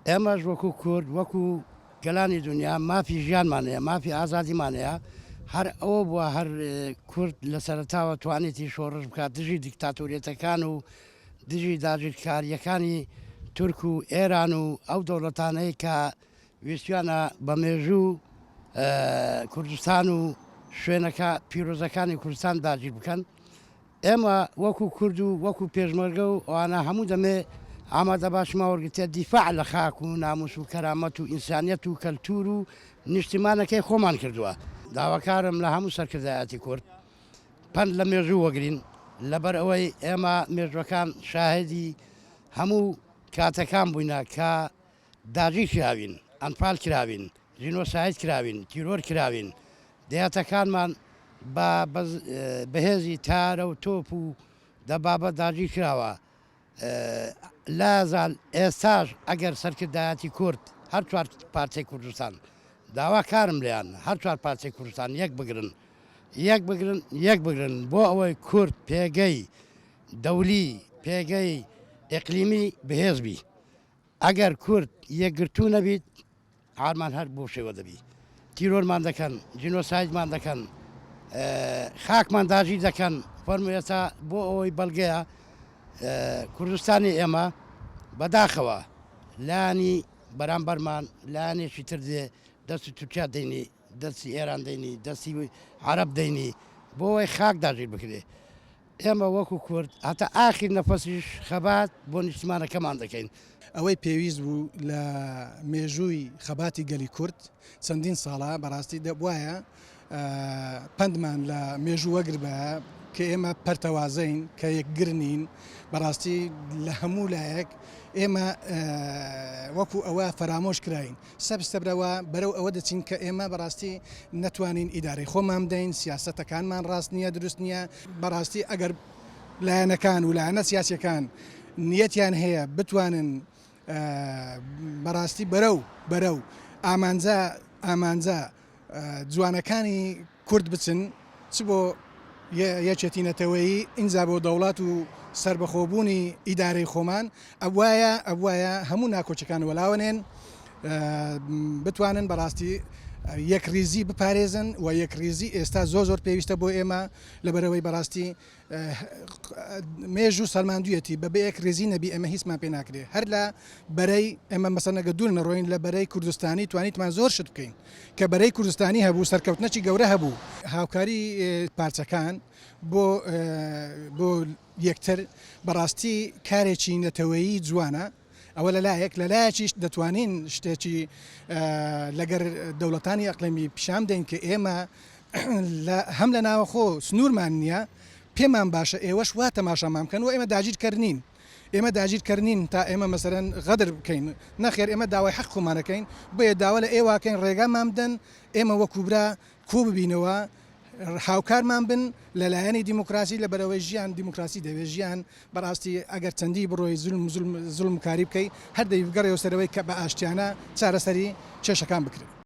ئێمەش وەکو کورد وەکو گەلانی دونیا مافی ژیانمان هەیە، مافی ئازادیمان هەیە، هەر ئەوە بووە هەر کورد لە سەرەتاوە توانیتی شۆڕش بکات دژی دیکتاتۆریەتەکان و دژی داگیرکارییەکانی تورک و ئێران و ئەو دەوڵەتانەی کە ویستویانە بە مێژوو کوردستان و شوێنەکە پیرۆزەکانی کوردستان داگیر بکەن. ئێمە وەکو کورد و وەکو پێشمەرگە و ئەوانە هەموو دەمێ ئامادەباشمان وەرگرتیە دیفاع لە خاک و ناموس و کەرامەت و ئینسانیەت و کەلتور و نیشتیمانەکەی خۆمان کردووە. داواکارم لە هەموو سەرکردایەتی کورد پەند لە مێژوو وەگرین لەبەر ئەوەی ئێمە مێژوەکان شاهێدی هەموو کاتەکان بووینە کە داگیر کراوین، ئەنفال کراوین، جینۆساید کراوین، تیرۆر کراوین، دێهاتەکانمان بە بەهێزی تارە و تۆپ و دەبابە داگیر کراوە، لایەزال ئێستاش ئەگەر سەرکردایەتی کورد هەر چوار پارچەی کوردستان داواکارم لێیان هەر چوار پارچەی کوردستان یەک بگرن یەک بگرن یەک بگرن بۆ ئەوەی کورد پێگەی دەولی پێگەی ئیقلیمی بەهێز بی. ئەگەر کورد یەکگرتوو نەبیت حالمان هەر بەو شێوە دەبی. تیرۆرمان دەکەن، جینۆسایدمان دەکەن، خاکمان داگیر دەکەن. فەرموو ئێستا بۆ ئەوەی بەڵگەیە کوردستانی ئێمە بەداخەوە لایەنی بەرامبەرمان لایەنێکی تر دێ دەستی تورکیا دەینی دەستی ئێران دەینی دەستی عەرەب دەینی بۆ ئەوەی خاک داگیر بکرێ. ئێمە وەکو کورد هەتا ئاخیر نەفەسیش خەبات بۆ نیشتمانەکەمان دەکەین. ئەوەی پێویست بوو لە مێژووی خەباتی گەلی کورد چەندین ساڵە بەڕاستی دەبوایە پەندمان لە مێژوو وەگربایە کە ئێمە پەرتەوازەین کە یەکگر نین بەڕاستی لە هەموو لایەک ئێمە وەکو ئەوە فەرامۆش کراین سەبستەبرەوە بەرەو ئەوە دەچین کە ئێمە بەڕاستی نەتوانین ئیدارەی خۆمان بدەین، سیاسەتەکانمان ڕاست نییە، دروست نییە. بەڕاستی ئەگەر لایەنەکان و لایەنە سیاسیەکان نیەتیان هەیە بتوانن بەڕاستی بەرەو بەرەو ئامانجە ئامانجە جوانەکانی کورد بچن چ بۆ یەکێتی نەتەوەیی ئینجا بۆ دەوڵەت و سەربەخۆبوونی ئیدارەی خۆمان ئەبوایە ئەبوایە هەموو ناکۆکیەکان وەلاوەنێن بتوانن بەڕاستی یەکڕیزی بپارێزن و یەکڕیزی ئێستا زۆر زۆر پێویستە بۆ ئێمە لەبەرەوەی بەڕاستی مێژوو سەلماندویەتی بە بێ یەکڕیزی نەبی ئێمە هیچمان پێ ناکرێ هەر لە بەرەی ئێمە مەسەن ئەگەر دوور نەڕۆین لە بەرەی کوردستانی توانیتمان زۆر شت بکەین کە بەرەی کوردستانی هەبوو سەرکەوتنەکی گەورە هەبوو هاوکاری پارچەکان بۆ بۆ یەکتر بەڕاستی کارێکی نەتەوەیی جوانە ئەوە لەلایەک لەلایەکیش دەتوانین شتێکی لەگەر دەوڵەتانی ئەقلەمی پیشان بدەین کە ئێمە هەم لە ناوەخۆ سنوورمان نییە پێمان باشە ئێوەش وا تەماشامان بکەن و ئێمە داگیرکەر نین ئێمە داگیرکەر نین تا ئێمە مەسەرەن غەدر بکەین نەخێر ئێمە داوای حەق خۆمانەکەین بۆیە داوا لە ئێواکەین ڕێگامان بدەن ئێمە وەکو برا کۆ ببینەوە هاوکارمان بن لە لایەنی دیموکراسی لەبەرئەوەی ژیان دیموکراسی دەوێت ژیان بەڕاستی ئەگەر چەندی بڕۆی زولم زولم زوڵمکاری بکەی هەر دەبی بگەڕێیەوە سەرەوەی کە بە ئاشتیانە چارەسەری کێشەکان بکرێت.